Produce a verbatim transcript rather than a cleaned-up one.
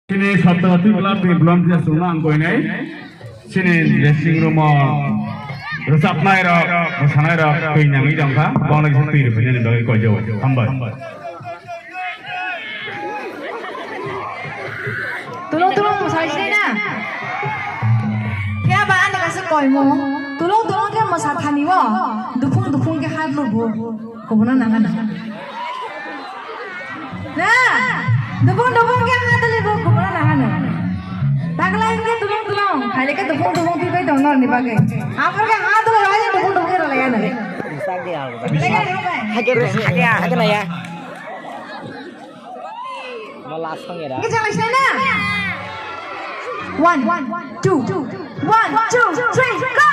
Chini Saptagati Club ni volunteers rokno ang koinai. Chini dressing room o rwchapnai rok, mwsanai rok twi nangwi tongkha. Bono kisa twi rwphainani bagwi koijago. Hambai. Tulung tulung mwsai sinai na? Phiya ba ani kaisa koimung. Tulung tulung khe mwsa thani o. Duphung duphung khe ha dulu bo. Kubuna nangani. Na, dubung dubung khe ang atali bo kubuna nangani. Taklai khe dubung dubung, khaile khe dubung dubung twi bai tong norni bagwi. Aphor khe ha dolo rwlai dubung dubung khe rwlai ano. Hake re, hake ya, hake na ya. Mo last song era. Khe chang lai sinai na? One, two, one, two, three, go!